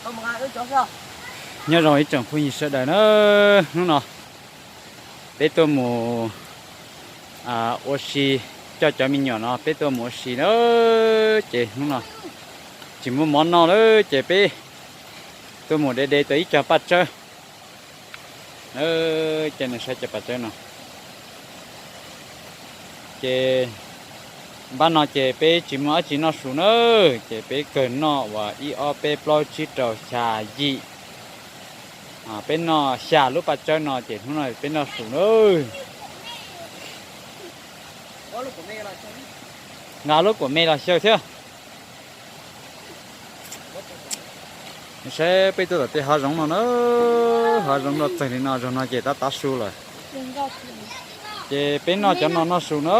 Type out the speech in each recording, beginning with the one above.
Nyob zoo ib tsoom phooj ywg sawv daws na, hnub no peb tuaj mus ua si, coj cov me nyuam no peb tuaj mus ua si na, ces hnub no tsis muaj mov noj lawm ces peb tuaj mus de de tau ib co paj tsawb. Ces nws saib cov paj tsawb no. Ces npab no ces peb tsis muaj dab tsi noj su na, ces peb kawg noj uas ib ob peb plaub tsib rau xya yim. Peb noj xya lub paj tsawb no ces hnub no peb noj su na. Nqa lub kuam me los xyaw thiab. Saib peb tuaj tom tej hav zoov no na, hav zoov loj txawg li no, zaum no ces tab tav su lawm. Ces peb noj cov no noj su na.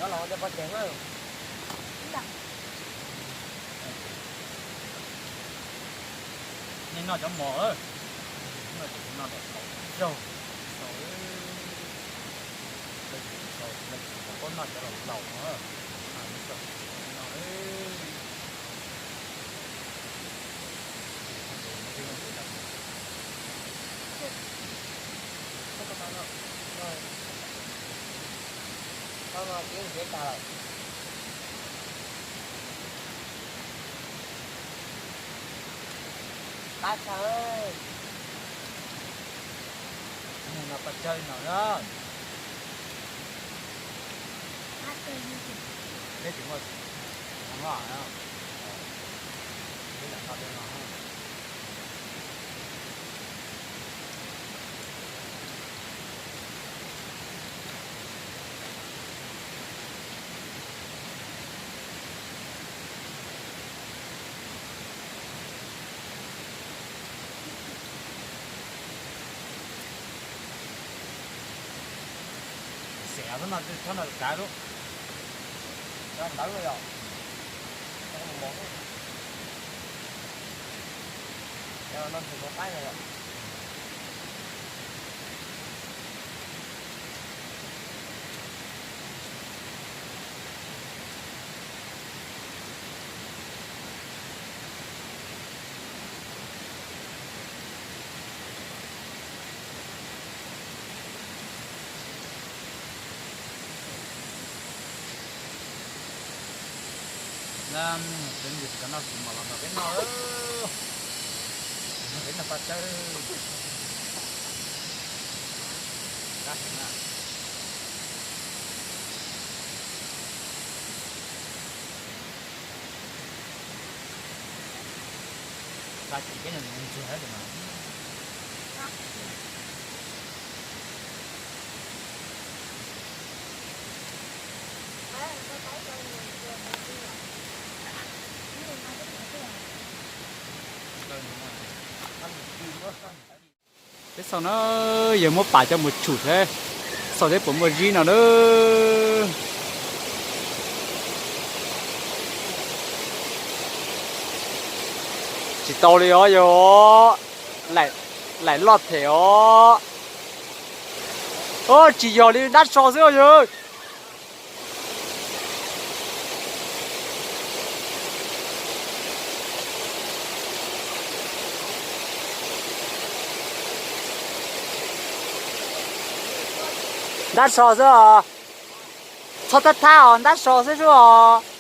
Peb tam no paj tsawb lawm hnub no. Nej noj cov mos, noj cov no laus, laus, noj cov laus laus no. Qab tshaj, no paj tsawb no na. Peb tsis muaj, peb lam noj tej no. Xev no txhob noj kav lub, ntawd yog, no tus qaib no yog. Peb noj kuv mam los nrog peb noj, peb noj paj tsawb. Tag kis peb noj ntsuag thiab mas. Peb xaus na, yog muab pas coj mus tshum thiab, xaus thiab puas muaj zib no na. Tsis tau li os yog, laim loj them os. Tsis yog li, dab so xwb yog. Dab so xwb os. Txhob thab thab os, dab so xwb xwb os.